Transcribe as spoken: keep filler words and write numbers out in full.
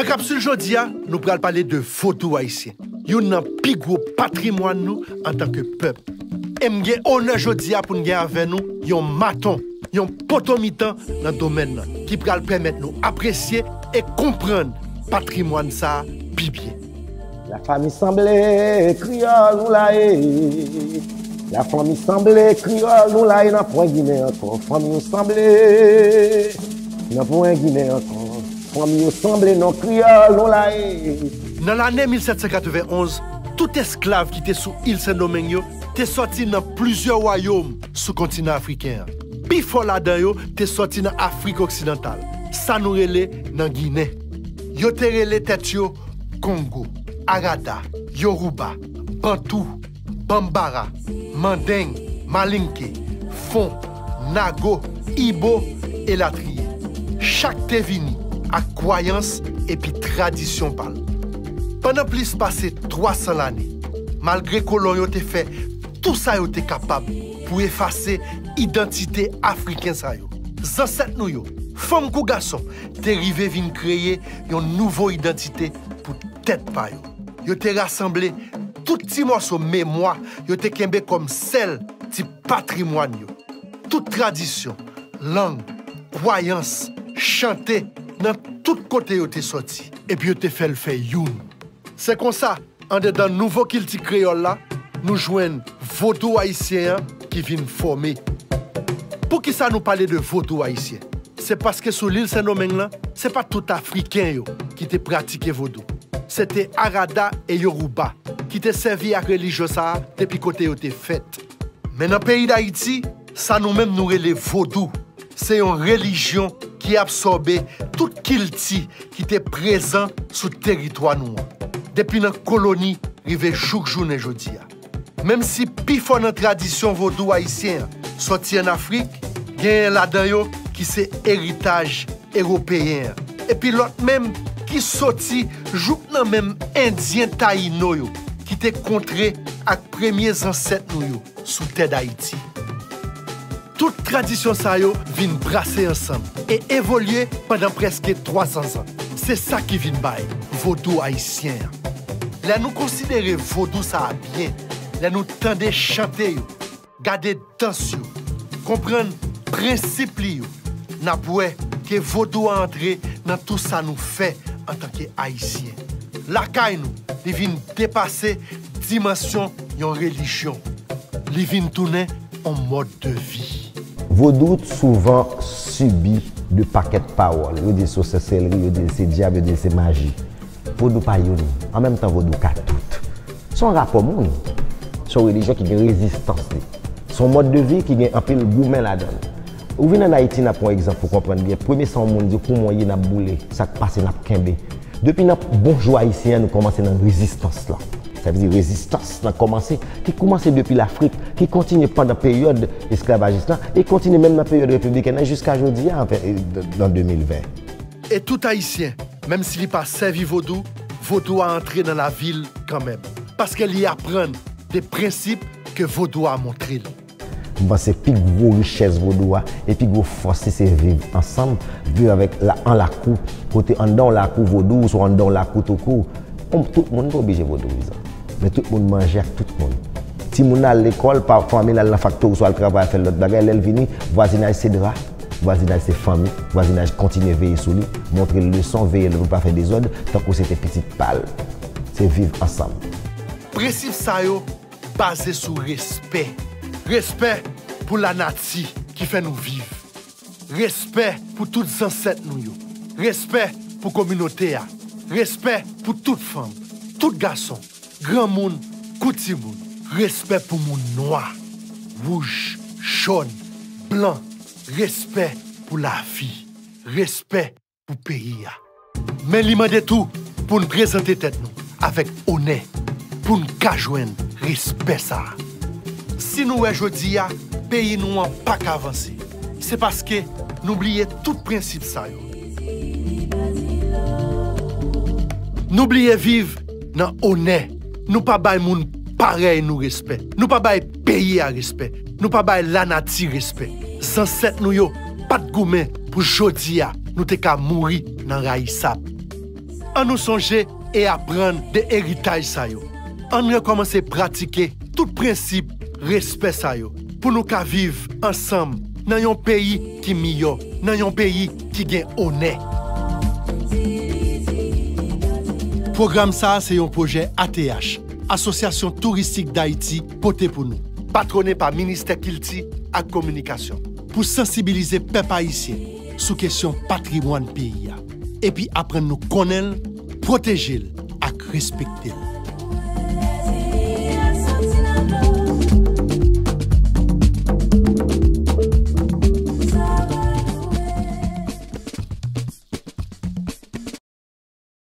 Kapsil jodi a, nou pral pale de vodou ayisyen, youn nan pi gwo patrimwàn nou antanke pèp. E m gen onè jodi a pou n gen avè nou yon maton, yon poto mitan nan domèn nan, ki pral pèmèt nou apresye e konprann patrimwàn sa a pi byen. La fanmi sanble, kreyòl nou la ye. La fanmi sanble, kreyòl nou la ye, nan pwen Ginen ankò. Fanmi yo sanble, nan pwen Ginen ankò. Fanmi yo sanble, non, kreyòl nou la ye. Nan lane mil sèt san katrevenn onz, tout esklav ki te sou il Sendomeng yo te sòti nan plizyè wayòm sou kontinan afriken an. Pifò ladan yo te sòti nan Afrik oksidantal, sa nou rele nan Ginen. Yo te rele tèt yo Kongo, Arada, Yoruba, Bantou, Banmbara, Mandeng, Malinke, Fon, Nago, Ibo, elatriye. Chak te vini ak kwayans epi tradisyon pa l. Pandan plis pase twa san lane, malgre kolon yo te fè tou sa yo te kapab pou efase idantite afriken sa yo, zansèt nou yo, fanm kou gason, te rive vin kreye yon nouvo idantite pou tèt pa yo. Yo te rasanble tout ti mòso memwa yo te kenbe kòm sèl ti patrimwàn yo. Tout tradisyon, lang, kwayans, chante nan tout kote yo te sòti, epi yo te fè l fè youn. Se konsa, andedan nouvo kilti kreyòl la, nou jwenn vodou ayisyen an ki vin fòme. Poukisa nou pale de vodou ayisyen? Se paske sou lil Sendomeng lan, se pa tout Afriken yo ki te pratike vodou. Se te Arada e Yoruba ki te sèvi ak relijyon sa a depi kote yo te fèt. Men nan peyi Dayiti, sa nou menm nou rele vodou, se yon relijyon ki absòbe tout kilti ki te prezan sou teritwa nou an, depi nan koloni rive jouk jounen jodi a. Menm si pifò nan tradisyon vodou ayisyen an sòti ann Afrik, genyen ladan yo ki se eritaj ewopeyen an, epi lòt menm ki sòti jouk nan menm Endyen Tayino yo ki te kontre ak premye zansèt nou yo sou tè Dayiti. Tout tradisyon sa yo vin brase ansanm e evolye pandan prèske twa san zan. Se sa ki vin bay vodou ayisyen an. Lè nou konsidere vodou sa a byen, lè nou tande chante yo, gade dans yo, konprann prensip li yo, n ap wè ke vodou a antre nan tou sa nou fè antanke Ayisyen. Lakay nou, li vin depase dimansyon yon relijyon. Li vin tounen yon mòd de vi. Vodou souvan sibi de pakèt pawòl. Yo di l se sòsèlri, yo di l se dyab, yo di l se maji. Vodou pa youn. An menm tan, vodou ka tout. Se yon rapò moun. Se yon relijyon ki gen rezistans li. Se yon mòd de vi ki gen anpil goumen ladan l. Ou vin ann Ayiti, n ap pran yon egzanp pou konprann byen. Premye sa yon moun di, kouman w ye, n ap boule. Sa k pase, n ap kenbe. Depi nan bonjou ayisyen an, nou kòmanse nan rezistans lan. Sa vle di rezistans lan kòmanse, ki kòmanse depi Lafrik, ki kontinye pandan peryòd esklavajis lan, e kontinye menm nan peryòd repibliken an jiska jodi a, anfen, e, nan de mil ven. E tout Ayisyen, menm si li pa sèvi vodou, vodou a antre nan lavi l kanmenm, paske li aprann de prensip ke vodou a montre l. M panse pi gwo richès vodou a e pi gwo fòs li se viv ansanm, viv avèk la, an lakou, kote anndan yon lakou vodou, swa anndan yon lakou toukou, on, tout moun pa oblije vodouyizan. Men tout moun manje ak tout moun. Timoun nan al lekòl, pa, fanmi l al nan faktori, swa al travay, al fè lòt bagay, lè l vini, vwazinaj se dra, vwazinaj se fanmi, vwazinaj kontinye veye sou li, montre l leson, veye l pou l pa fè dezòd, tankou se te pitit pa l. Se viv ansanm. Prensip sa yo baze sou respè. Respè pou lanati ki fè nou viv. Respè pou tout zansèt nou yo. Respè pou kominote a. Respè pou tout fanm, tout gason, granmoun kou timoun. Respè pou moun nwa, wouj, jòn, blan. Respè pou lavi. Respè pou peyi a. Men li mande tou pou n prezante tèt nou avèk onè, pou n ka jwenn respè sa a. Si nou wè jodi a, peyi nou an pa ka vanse, se paske nou bliye tout prensip sa yo. Nou bliye viv nan onè. Nou pa bay moun parèy nou respè. Nou pa bay peyi a respè. Nou pa bay lanati respè. Zansèt nou yo pa t goumen pou jodi a nou te ka mouri nan rayisab. Ann nou sonje e aprann de eritaj sa yo. Ann rekòmanse pratike tout prensip respè sa yo pou nou ka viv ansanm nan yon peyi ki miyò, nan yon peyi ki gen onè. Pwogram sa a se yon pwojè A T H, Asosyasyon Touristik Dayiti, pote pou nou. Patwone pa Ministè Kilti ak Kominikasyon, pou sansibilize pèp ayisyen sou kesyon patrimwàn peyi a, epi aprann nou konnen l, pwoteje l ak respekte l.